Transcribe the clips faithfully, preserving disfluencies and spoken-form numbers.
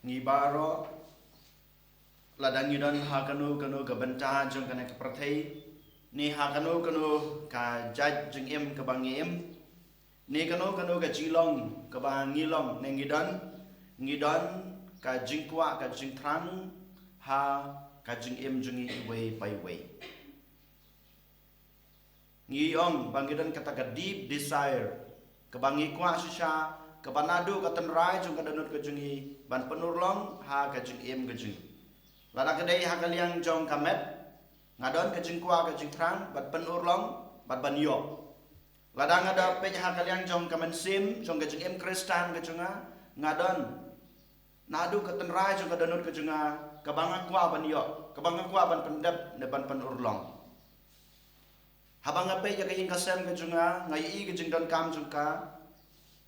Ngi baroh, lada ngi don ha kano kano ka bynta jong kane ka pyrthei, ne ha kano kano ka jait jingim kaba ngi im, ne kano kano ka jinglong kaba ngi long ne ngi don, ngi don ka jingkwah ka jingthrang ha ka jingim jong ngi iwei pa iwei. Ngi ong ba ngi don kata ka deep desire, kaba ngi kwah shisha, kaba naduh ka tynrai jong ka dohnud ka jong ngi ban pynurlong ha ka jingim ka jong ngi. Lada ka dei ha ka liang jong ka met, nga don ka jingkwah ka jingthrang ban pynurlong bad ban ïoh. Lada nga da peit ha ka liang jong ka mynsiem, jong ka jingim Khristan ka jong nga, nga don naduh ka tynrai jong ka dohnud ka jong nga, kaba nga kwah ban ïoh, kaba nga kwah ban pyndep ne ban pynurlong. Haba nga peit ïa ka ïing ka sem ka jong nga, nga ïohi ka jingdonkam jong ka,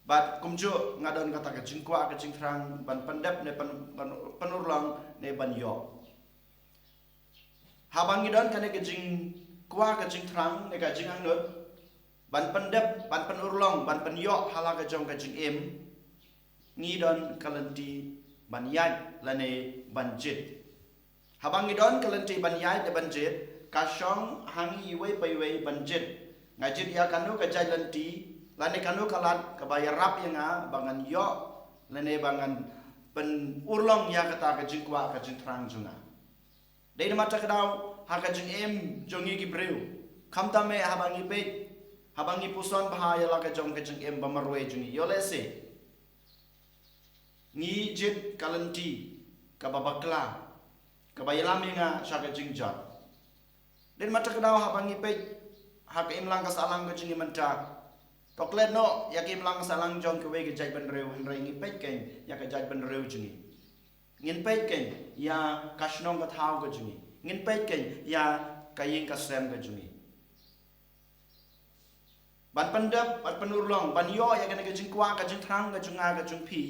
bad kumjuh nga don kata ka jingkwah ka jingthrang ban pyndep ne pyn-, ban pynurlong ne ban ïoh. Haba ngi don kane ka jingkwah ka jingthrang ne ka jingangnud ban pyndep, ban pynurlong, ban pynïoh ha la ka jong ka jingim, ngi don ka lynti ban ïaid lane ban jied. Haba ngi don ka lynti ban ïaid ne ban jied, ka shong ha ngi iwei pa iwei ban jied. Nga jied ïa kano ka jait lynti lane kano ka lad kaba ïarap ïa nga ba ngan ïoh lane ba ngan pynurlong ïa kata ka jingkwah ka jingthrang jong nga. Dei namar kata ka daw ha ka jingim jong ngi ki briew, khamtam eh haba ngi peit, haba ngi puson bha ïa la ka jong ka jingim ba marwei jong ngi, ïoh lehse ngi jied ka lynti kaba bakla, kaba ïalam ïa nga sha ka jingjot. Dei namar kata ka daw haba ngi peit ha ka imlang ka sahlang ka jong ngi mynta, to klet noh ïa ka imlang ka sahlang jong kiwei ki jaitbynriew, hynrei ngi peit kein ïa ka jaitbynriew jong ngi. Ngin peit kein ïa ka shnong ka thaw ka jong ngi. Ngin peit kein ïa ka ïing ka sem ka jong ngi. Ban pyndep, ban pynurlong, ban ïoh ïa kane ka jingkwah ka jingthrang ka jong nga ka jong phi,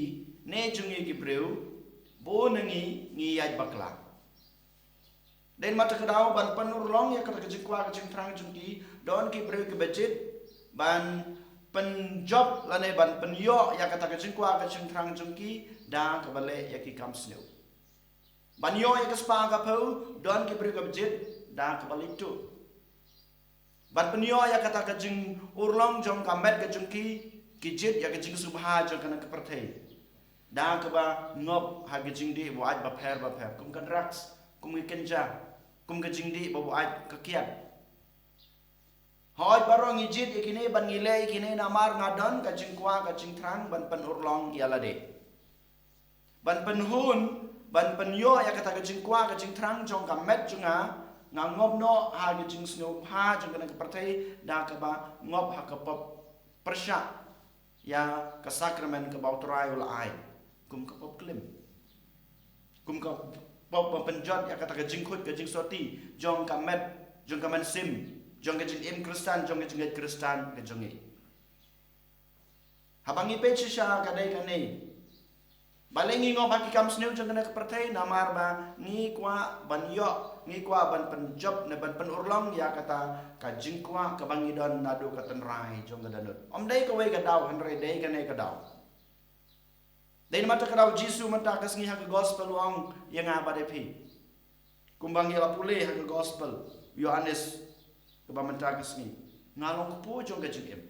ne jong ngi ki briew, bun na ngi ngi ïaid bakla. Dei namar kata ka daw ban pynurlong ïa kata ka jingkwah ka jingthrang jong ki, don ki briew kiba jied ban pynjop lane ban pynïoh ïa kata ka jingkwah ka jingthrang jong ki da kaba leh ïa ki kam sniew. Ban ïoh ïa ka spah ka phew, don ki briew kiba jied da kaba leit tuh. Ban pynïoh ïa kata ka jingurlong jong ka met ka jong ki, ki jied ïa ka jingsngewbha jong kane ka pyrthei da kaba ngop ha ka jingdih ba wait bapher bapher, kum ka drugs, kum ka ganja, kum ka jingdih ba wait ka kiad. Hooid, baroh ngi jied ïa kine bad ngi leh ïa kine namar nga don ka jingkwah ka jingthrang ban pynurlong ïa lade, ban pynhun, ban pynïoh ïa kata ka jingkwah ka jingthrang jong ka met jong nga. Nga ngop noh ha ka jingsngewbha jong kane ka pyrthei da kaba ngop ha ka pop pyrshah ïa ka sakramen kaba U Trai u la ai, kum ka pop klim, kum ka pop ba pynjot ïa kata ka jingkhuid ka jingsotti jong ka met, jong ka mynsiem, jong ka jingim Khristan, jong ka jingngeit Khristan ka jong ngi. Haba ngi peit shisha ka dei kane, balei ngi ngop ha ki kam sniew jong kane ka pyrthei? Namar ba ngi kwah ban ïoh, ngi kwah ban pynjop ne ban pynurlong ïa kata ka jingkwah kaba ngi don naduh ka tynrai jong ka dohnud. Ym dei kawei ka daw, hynrei dei kane ka daw. Dei namar kata ka daw Jisu mynta ka sngi ha ka gospel u ong ïa nga bad ïa phi, kumba ngi la pule ha ka gospel u Ïoannis kaba mynta ka sngi, nga long kpu jong ka jingim.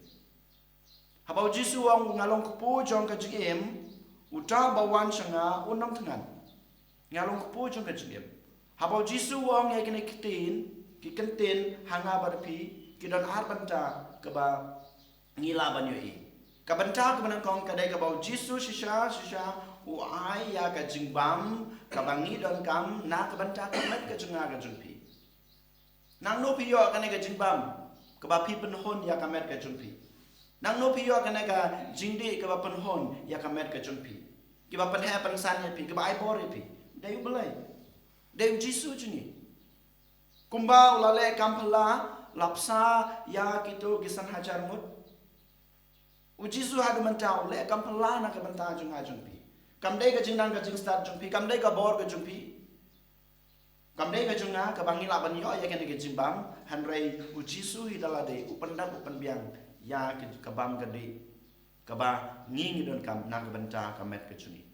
Haba u Jisu u ong nga long kpu jong ka jingim, uta ba wan sha nga un ym thngan. Nga long kpu jong ka jingim. Haba u Jisu u ong ïa kine ki ktien, ki kyntien ha nga bad phi, ki don ar bynta kaba ngi lah ban ïohi. Ka bynta kaba nyngkong ka dei kaba u Jisu shisha shisha u ai ïa ka jingbam kaba ngi donkam na ka bynta ka met ka jong nga ka jong phi. Nangno phi ïoh kane ka jingbam kaba phi pynhun ïa ka met ka jong phi? Nangno phi ïoh kane ka jingdih kaba pynhun ïa ka met ka jong phi, kiba pynheh pynsan ïa phi, kiba ai bor ïa phi? Dei U Blei, dei U Jisu jong ngi. Kumba u la leh kam phylla, la bsa ïa kito ki san hajar ngut, u Jisu ha ka mynta u leh kam phylla na ka bynta jong nga jong phi. Kam dei ka jingnang ka jingstad jong phi, kam dei ka bor ka jong phi, kam dei ka jong nga kaba ngi lah ban ïoh ïa kane ka jingbam, hynrei u Jisu hi da lade u pyndap u pynbiang ïa ka, ka bam ka dih kaba ngi ngi donkam na ka bynta ka met ka jong ngi.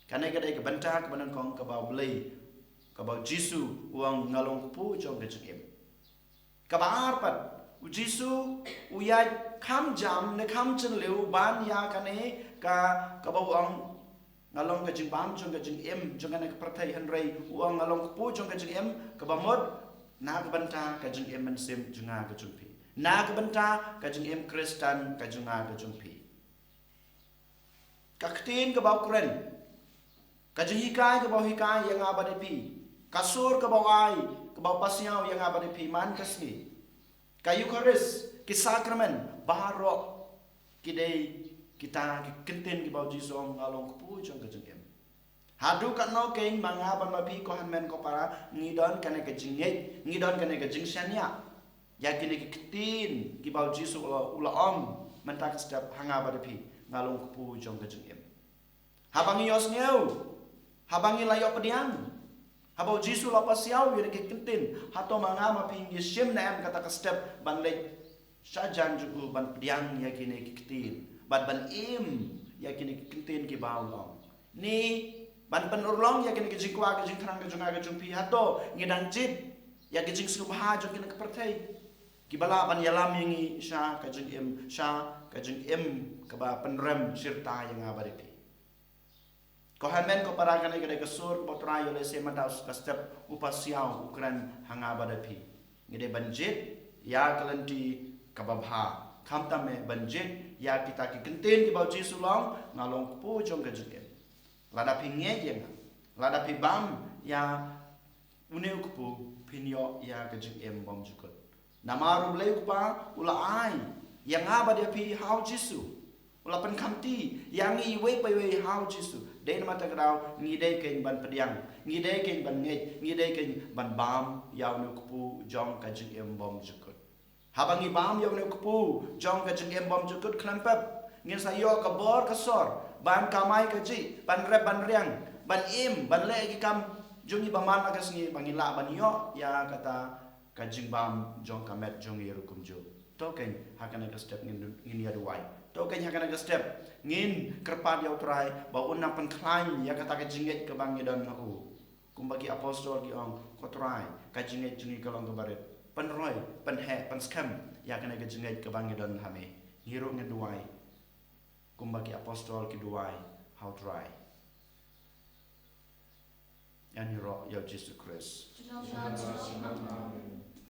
Kane ka dei ka bynta kaba nyngkong kaba U Blei, kaba U Jisu u ong nga long kpu jong ka jingim. Kaba ar pat, U Jisu u ïaid kham jam ne kham chynliew ban ïa kane ka, kaba u ong nga long ka jingbam jong ka jingim jong kane ka pyrthei, hynrei u ong nga long kpu jong ka jingim, kaba mut na ka bynta ka jingim mynsiem jong nga ka jong phi, na ka bynta ka jingim Khristan ka jong nga ka jong phi. Ka ktien kaba u kren, ka jinghikai kaba u hikai ïa nga bad ïa phi, ka sur kaba u ai, kaba u pasiaw ïa nga bad ïa phi man ka sngi, ka Eukharist, ki sakramen baroh, ki dei kita ki kyntien kiba U Jisu u ong nga long kpu jong ka jingim. Haduh katno kein ma nga bad ma phi, ko hynmen ko para, ngi don kane ka jingngeit, ngi don kane ka jingshaniah ïa kine ki ktien kiba U Jisu u la, u la ong mynta ka step ha nga bad ïa phi, nga long kpu jong ka jingim. Haba ngi ïohsngew, haba ngi la ïoh pdiang, haba U Jisu u la pasiaw ïa kine ki ktien, hato ma nga ma phi ngi shim ne em kata ka step ban leit sha jan jong u ban pdiang ïa kine ki ktien, ban, ban im ïa kine ki ktien kiba u la ong? Ne ban pynurlong ïa kine ki jingkwah ki jingthrang ka jong nga ka jong phi, hato ngi dang jied ïa ki jingsngewbha jong kine ki pyrthei kiba lah ban ïalam ïa ngi sha ka jingim, sha ka jingim kaba pynrem shirta ïa nga bad ïa phi? Ko hynmen ko para, kane ka dei ka sur kaba U Trai u la lehse mynta ka step u pasiaw, u kren ha nga bad ïa phi. Ngi dei ban jied ïa ka lynti kaba bha, khamtam eh ban jied ïa kita ki kyntien kiba U Jisu u la ong nga long kpu jong ka jingim. Lada phi ngeit ïa nga, lada phi bam ïa une u kpu, phin ïoh ïa ka jingim bymjukut. Namar U Blei U Kpa u la ai ïa nga bad ïa phi ha U Jisu. U la pynkhamti ïa ngi iwei pa iwei ha U Jisu. Dei namar kata ka daw ngi dei kein ban pdiang, ngi dei kein ban ngeit, ngi dei kein ban bam ïa une u kpu jong ka jingim bymjukut. Haba ngi bam ïa une u kpu jong ka jingim bymjukut, khlem pep ngin sa ïoh ka bor ka sor ban kamai kajih, ban rep ban riang, ban im, ban leh ki kam jong ngi ba man la ka sngi, ba ngin lah ban ïoh ïa kata ka jingbam jong ka met jong ngi ruh kumjuh. To kein ha kane ka step ngin, ngin ïa duwai. To kein ha kane ka step ngin kyrpad ïa U Trai ba un nang pynkhlaiñ ïa kata ka jingngeit kaba ngi don ha u. Kumba ki apostol ki ong, ko Trai, ka jingngeit jong ngi ka long kaba rit. Pynroi, pynheh, pynskhem ïa kane ka jingngeit kaba ngi don ha me. Ngi ruh ngin duwai kumba ki apostol ki duwai ha U Trai. Ïa ngi ruh ïa U Jisu Khrist. Amen.